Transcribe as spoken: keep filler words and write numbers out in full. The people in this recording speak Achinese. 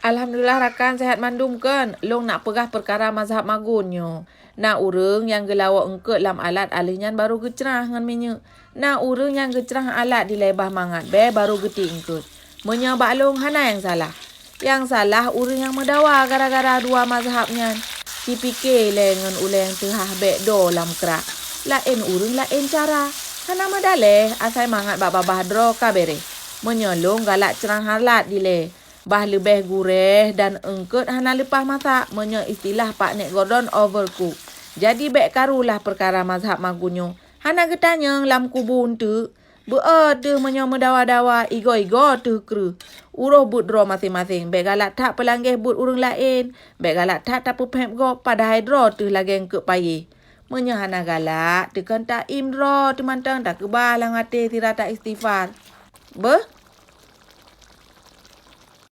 Alhamdulillah rakan, sehat mandum kan? Long nak peugah peukara mazhab magun nyoe. Na ureuëng nyang geulawok eungkot lam alat, aleuh nyan barô geucrah ngon minyeuk. Na ureuëng nyang geucrah alat dilée bah mangat bée barô geutiek eungkot. Meunyoe bak long hana nyang salah. Nyang salah ureuëng nyang meudawa gara-gara dua mazhab nyan. Cipike lé ngon ulée nyang teuhah bék do lam krak. Laén ureuëng laén cara. Hana meudalée, asai mangat bak babah droe ka béréh. Meunyoe long galak crah alat dilée. Bah leubeh gurée dan eungkot hana leupah masak meunyoe istilah Pak Nek Gordon overcook. Jadi bék karulah peukara mazhab magun nyoe. Hana geutanyong lam kubu eunteuk. Beu-o teuh meunyoe meudawa-dawa, igoe-igoe teuh kreueh. Uroh buet droe maséng-maséng, bék galak that peulanggeh buet ureuëng laén, bék galak that tapeuphém gob padahai droe teuh lagée eungkot payéh. Meunyoe hana galak, teukon taim droe teumantong takeubah lam até sira ta istighfar. Beuh,